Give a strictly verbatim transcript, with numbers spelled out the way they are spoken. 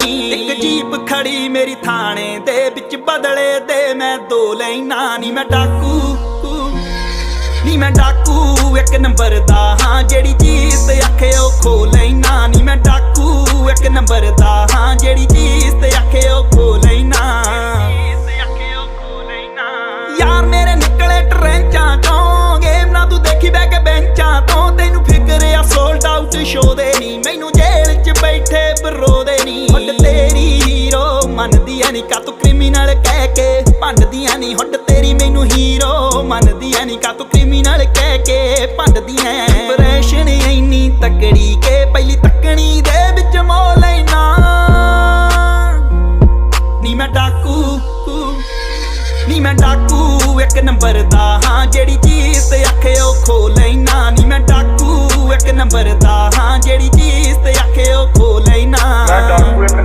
ਇੱਕ ਜੀਪ ਖੜੀ ਮੇਰੀ ਥਾਣੇ ਦੇ ਵਿੱਚ, ਬਦਲੇ ਦੇ ਮੈਂ ਦੋ ਲਾਈਨਾਂ। ਨੀ ਮੈਂ ਡਾਕੂ, ਨੀ ਮੈਂ ਡਾਕੂ ਇੱਕ ਨੰਬਰ ਦਾ ਹਾਂ, ਜਿਹੜੀ ਚੀਜ਼ ਤੇ ਆਖੇ ਉਹ ਖੋ ਲੈਣਾ। ਨੀ ਮੈਂ ਡਾਕੂ ਇੱਕ ਨੰਬਰ ਦਾ ਹਾਂ, ਜਿਹੜੀ ਚੀਜ਼ ਤੇ ਆਖੇ ਉਹ ਖੋ ਲੈਣਾ। ਯਾਰ ਮੇਰੇ ਨਿਕਲੇ ਟਰੈਂਚਾਂ ਚੋਂ, ਗੇਮ ਨਾ ਤੂੰ ਦੇਖੀ ਬਹਿ ਕੇ ਬੈਂਚਾਂ ਤੋਂ। ਤੈਨੂੰ ਫਿਕਰ ਆ ਸੋਲਡ ਆਊਟ ਸ਼ੋ ਦੇ ਨੀ, ਮੈਨੂੰ ਜੇਲ੍ਹ 'ਚ ਬੈਠੇ ਬਰੋ ਦੇ ਨੀ। ਹੁੱਡ ਤੇਰੀ ਹੀਰੋ ਮੰਨਦੀ ਐ ਨੀ, ਕਾ ਤੂੰ ਕ੍ਰਿਮੀਨਲ ਕਹਿ ਕੇ ਭੰਡਦੀ ਐ ਨੀ। ਹੁੱਡ ਤੇਰੀ ਮੈਨੂੰ ਹੀਰੋ ਮੰਨਦੀ ਐ ਨੀ, ਕਾ ਤੂੰ ਕ੍ਰਿਮੀਨਲ ਕਹਿ ਕੇ ਭੰਡਦੀ ਐ। ਇੰਪ੍ਰੈਸ਼ਨ ਇੰਨੀ ਤਕੜੀ ਕਿ ਪਹਿਲੀ ਤੱਕਣੀ ਦੇ ਵਿੱਚ ਮੋ ਲੈਣਾ। ਨੀ ਮੈਂ ਡਾਕੂ, ਨੀ ਮੈਂ ਡਾਕੂ ਇੱਕ ਨੰਬਰ ਦਾ ਹਾਂ, ਜਿਹੜੀ ਚੀਜ਼ ਤੇ ਆਖੇ ਉਹ ਖੋ ਲੈਣਾ। ਨੀ ਮੈਂ ਡਾਕੂ ਇੱਕ ਨੰਬਰ ਦਾ ਹਾਂ, ਜਿਹੜੀ ਚੀਜ਼ ਤੇ ਆਖੇ ਉਹ ਖੋ ਲੈਣਾ। ਮੈਂ ਡਾਕੂ ਇੱਕ ਨੰਬਰ